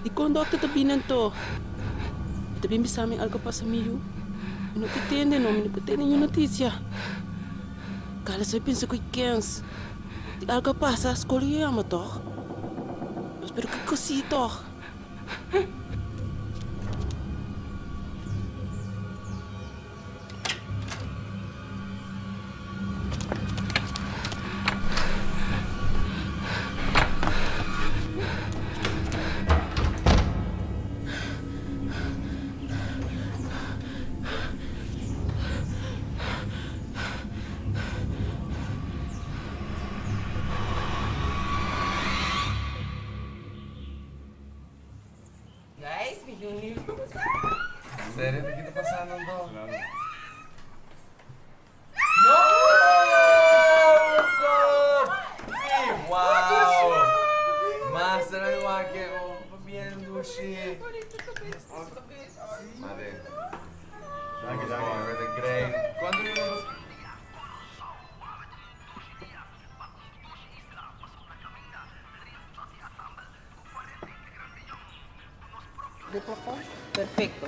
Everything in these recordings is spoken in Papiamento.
Dikon dòkter ta bini anto? E ta bin bisa mi algu a pasa mi yu. Mi no ke tende no, mi no ke tende niun notisia. Kala sa pensa ku e kens. Di algu a pasa, skol yo yama tòg? Mas pero kiko si tòg? Guys, mi tin un nieuws pa boso. Serio di ki ta pasando anto? No! Wow! Master a wak e oh bien dushi. Mate. Danki, danki. Great. Cuanto minutos? Perfecto.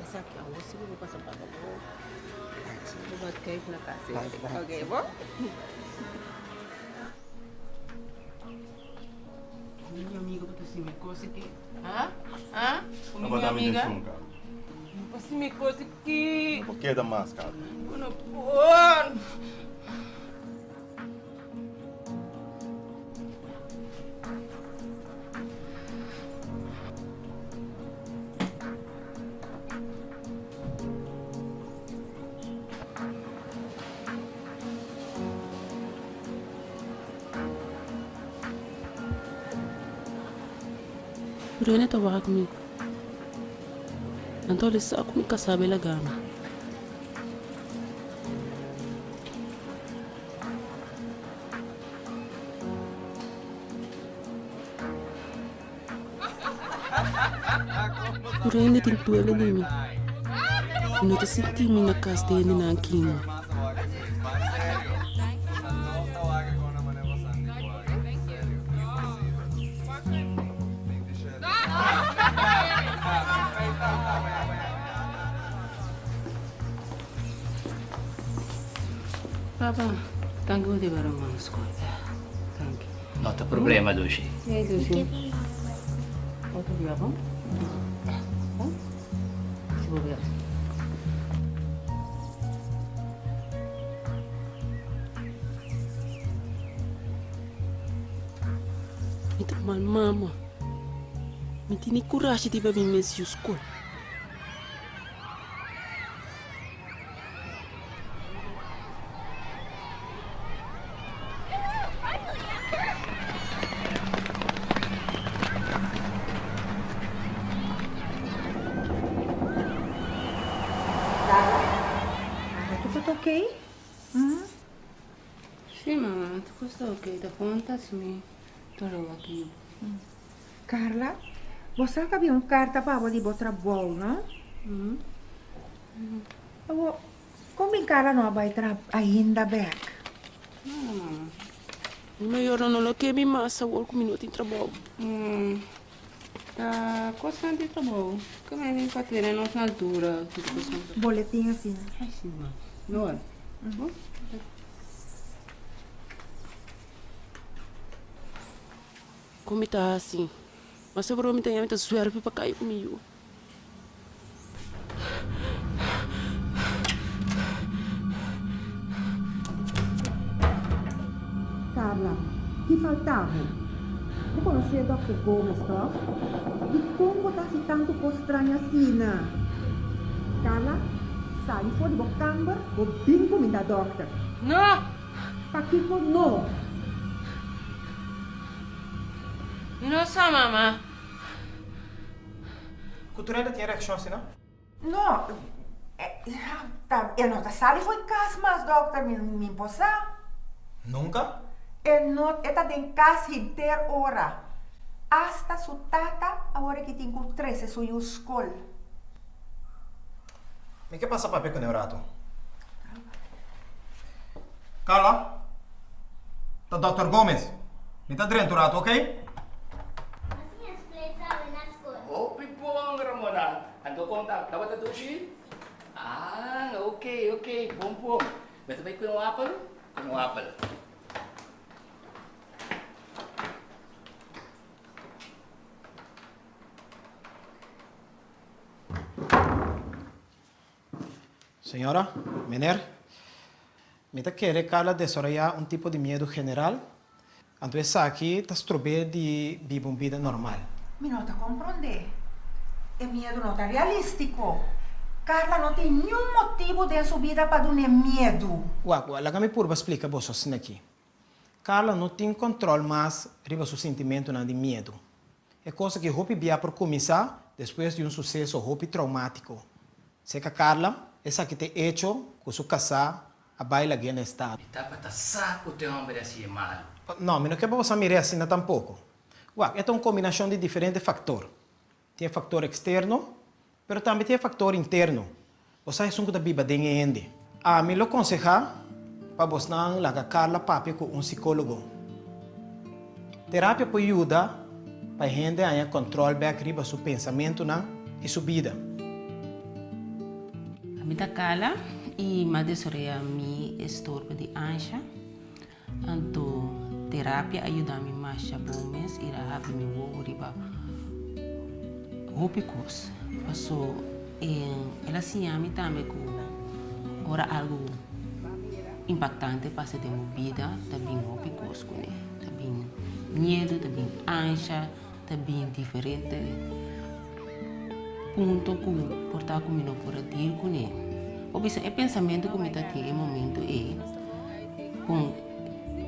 Esaki awor si bo pasa paga bo. Bo bat kijk na kas. Ok, bo? Mi amiga bo ta simi kos aki. Ha? Ha? Ku mi amiga? No por simi kos aki. No por keda mas, Carla. Ku no por. Rene ta wak mi. Anto el sa ku mi kasá bela gana. Tur hende tin duele di mi. Mi no ta sinti mi na kas di hendenan aki. Papa, danki bo deba Roman skol. Danki. No ta problema, Dushi. Hey, Dushi. Otro bia, bon? Bon? Si bo bia. Mi ta mal mama. Mi tene kurashi di bai mi mes yu skol. Carla, tur ta ok? Sí, mama, tur ta ok. Ta konta si mi dolor aki. Carla, bo sa ku habia un karta pa bo di bo trabou, no? Awor, kon bin Carla no a bai traha ainda bek? No, mama. Mi mayornan no lo ke mi mas awor ku mi no tin trabou. Ta kosnan di trabou. Ke mi bin pa tene nos na altura. Boletin asina. Ai, si, mama. No, bo? Kon mi ta hasi? Mas seguro mi ta ña mi ta suerpi pa kai ku mi yu. Carla, ki falta bo? Bo konosé Dòkter Gomez, tòg? Dikon bo ta hasi tantu kos straño asina? Carla, sali for di bo kamber, bo bin kuminda dòkter. No! Pakiko no? Mi no sa, mama. Ku tur hende tin e reakshon asina? No, ta, e no ta sali for kas mas, dòkter, mi, mi por sa. Nunka? E no, e ta den kas henter ora. Asta su tata awor aki tin ku trese su yu skol. Mi ke pasa papia ku ne un ratu. Carla, ta Dòkter Gomez. Mi ta drenta un ratu, okey? Asina spleet awe na skol. Hopi bon, Ramona. Anto kon ta? Tabata dushi? Ah, ok, ok. Bon, bon. Bo ta bai kue un apel? Kue un apel. Señora, meneer, mi ta kere Carla desaroyá un tipo di miedu general, anto esaki ta strob'é di biba un bida normal. Mi no ta komprondé. E miedu no ta realístiko. Carla no tin niun motibu den su bida pa dun'é miedu. Wak, wak, laga mi purba splika boso asin'aki. Carla no tin kòntròl mas riba su sintimentunan di miedu. E kos aki hopi bia por kuminsá despues di un suseso hopi troumátiko. Serka Carla, esaki ta e echo ku su kasá a bai lag'é na estado. Mi tabata sa ku te hòmber hasi e malu. No, mi no ke pa boso a mir'é asina tampoko. Wak, e ta un kombinashon di diferente faktor. Tin e faktor eksterno, pero tambe tin e faktor interno. Bo sa esun ku ta biba den e hende. Ami lo konsehá pa bosnan laga Carla papia ku un sikólogo. Terapia por yuda pa e hende haña kòntròl bèk riba su pensamentunan i su bida. Ami ta Carla i m'a desaroyá mi estorbo di ansha. Anto terapia a yuda mi masha bon mes i a habri mi wowo riba hopi kos. Paso el a siña mi tambe ku ora algu impaktante pasa den bo bida ta bin hopi kos kuné. Ta bin miedu, ta bin ansha, ta bin diferente punto ku por ta ku mi no por a deal kuné. Bo bisa e pensamentu ku mi ta tin e momento ei kon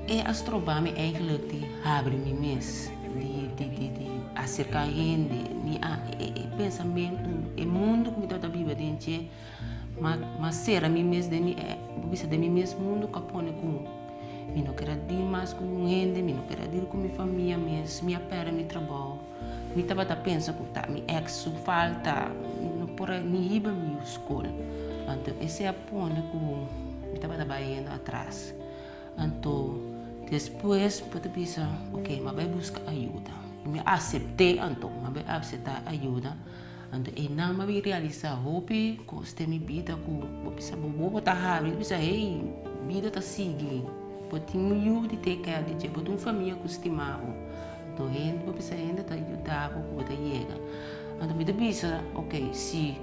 e a stroba mi eigenlijk di habri mi mes, di di di di aserka hende. Mi a e pensamentu, e mundu ku mi tabata biba den dje m'a sera mi mes den mi bo bisa den mi mes mundu ku a pone ku Mi no ker a deal mas ku un hende, mi no ker a deal ku mi famia mes, mi a pèrdè mi trabou. Mi tabata pensa ku ta mi èks su falta, mi no por a ni hiba mi yu skol. Anto esei a pone ku mi tabata bai yendo atras. Anto despues bo ta bisa, ok, mi a bai buska ayuda. Mi a asept'é anto, mi a bai aseptá ayuda. Anto einan mi a bin realisa hopi kos den mi bida ku bo bisa bo bobo ta habri, bo bisa hey, bida ta sigui, bo tin un yu di take care di dje, bo tin un famia ku stima bo. Anto hende, bo bisa hende ta yuda bo ku bo ta yega. Anto mi ta bisa, ok, si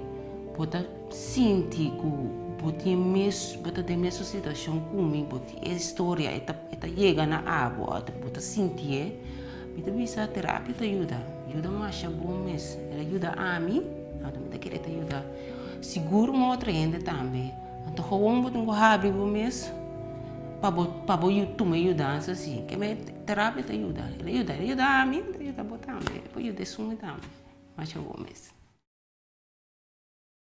bo ta sinti ku bo tin mes, bo ta den mesun situashon ku mi, bo tin e historia e ta yega na abo, bo ta sintié. Mi ta bisa terapia ta yuda, yuda masha bon mes. El a yuda ami, anto mi ta kere ta yuda sigur un otro hende tambe. Anto gewoon bo tin ku habri bo mes pa bo pa bo tuma e yudansa si. Ke me terapia ta yuda, el a yuda, el a yuda ami, el ta yuda bo tambe, el por yuda esun tambe. Masha bon mes.